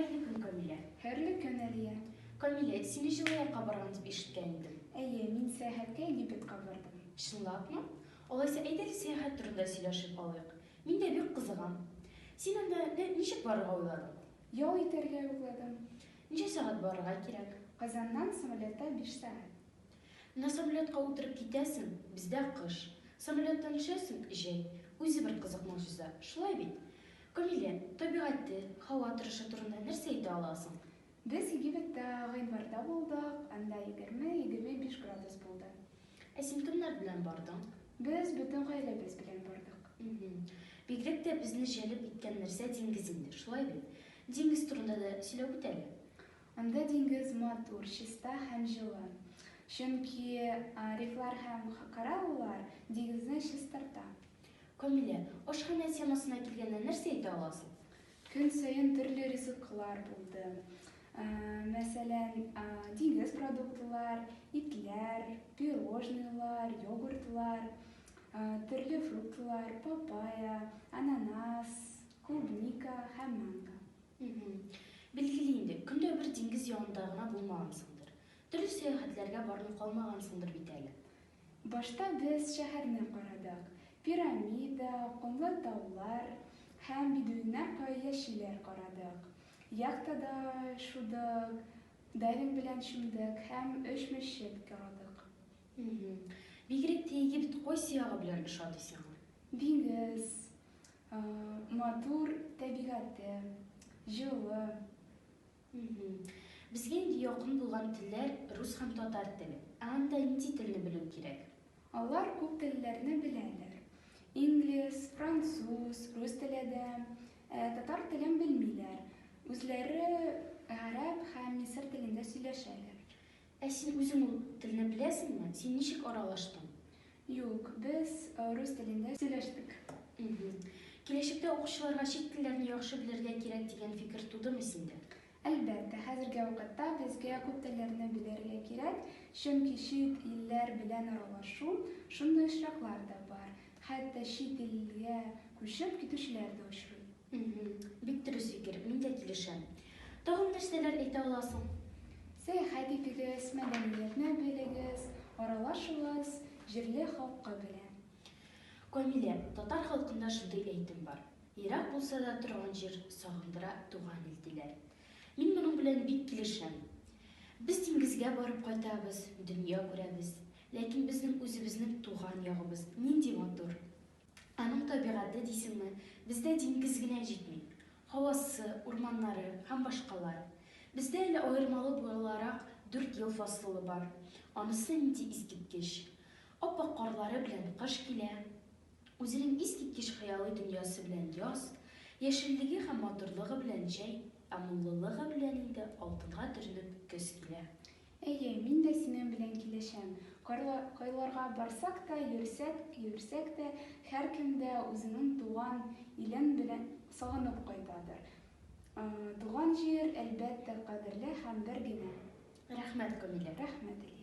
Хәерле көн, Камилә. Хәерле көн, Әлия. Камилә, сине җылы якка барган дип ишеткән идем. Әйе, мин сәяхәткә Египетка бардым. Чынлапмы? Алайса, әйдә әле сәяхәт турында сөйләшеп алыйк. Мин дә бик кызыгам. Син анда ничек барырга уйладың? Ял итәргә уйладым. Ничә сәгать барырга кирәк? Казаннан самолетта биш сәгать. Менә самолетка утырып китәсең, бездә кыш. Самолеттан төшәсең, җәй. Үзе бер кызык могҗиза, шулай бит? Камилә, табигате, һава торышы турында нәрсә әйтә аласың? Без Египетта гыйнварда булдык, анда 20-25 градус булды. Ә син кемнәр белән бардың? Без бөтен гаиләбез белән бардык. Бигрәк тә безне җәлеп иткән нәрсә диңгез инде, шулай бит? Диңгез турында да сөйләп үт әле. Анда диңгез матур, чиста һәм җылы. Чөнки рифлар һәм кораллар диңгезне чистарта. Камилә, ашханә темасына килгәндә нәрсә әйтә аласың? Көн саен төрле ризыклар булды. Мәсәлән, диңгез продуктлар, итләр, пирожныйлар, йогуртлар, төрле фруктлар, папайя, ананас, клубника һәм манго. Билгеле инде, көн дә бер диңгез янында гына булмагансыңдыр. Төрле сәяхәтләргә бармый калмагансыңдыр бит әле. Башта без шәһәрне карадык. Пирамида, комлы таулар һәм бедуиннар кая яшиләр карадык. Яхтада шудык, дайвинг белән чумдык һәм өч мәчет карадык. Бигрәк тә Египет кайсы ягы белән ошады сиңа? Диңгез, Матур табигате, җылы. Безгә инде якын булган телләр, рус һәм татар теле. Ә анда нинди телне белү кирәк? Алар күп телләрне беләләр. Инглиз, француз, рус теле дә. Ә татар телен белмиләр. Үзләре гарәп һәм мисыр телендә сөйләшәләр. Ә син үзең ул телне беләсеңме? Син ничек аралаштың? Юк, без рус телендә сөйләштек. Киләчәктә укучыларга чит телләрне яхшы белергә кирәк дигән фикер тудымы синдә? Әлбәттә, хәзерге вакытта безгә күп телләрне белергә кирәк, чөнки чит илләр белән аралашу, шундый очраклар да бар, хәтта чит илгә күчеп китүчеләр дә очрый. Бик дөрес фикер, мин дә килешәм. Тагын нәрсәләр әйтә аласың? Сәяхәт итегез, мәдәниятне белегез, аралашыгыз җирле халкы белән. Камилә, татар халкында шундый әйтем бар, Ерак булса да торган җир сагындыра туган ил, диләр. Мин моның белән бик килешәм. Без диңгезгә барып кайтабыз, дөнья күрәбез. Ләкин безнең үзебезнең туган ягыбыз нинди матур! Аның табигате дисеңме, бездә диңгез генә җитми. Һавасы, урманнары һәм башкалар. Бездә әле аермалы буларак дүрт ел фасылы бар. Анысы нинди искиткеч! Ап-ак карлары белән кыш килә, үзенең искиткеч хыялый дөньясы белән яз, яшеллеге һәм матурлыгы белән җәй, ә муллылыгы белән инде алтынга төренеп көз килә. Әйе, мин дә синең белән килешәм. Кайларга барсак та, йөрсәк, йөрсәк тә, һәркем дә үзенең туган илен белән сагынып кайтадыр. Туган җир, әлбәттә, кадерле һәм бер генә. Рәхмәт, Камилә. Рәхмәт, Әлия.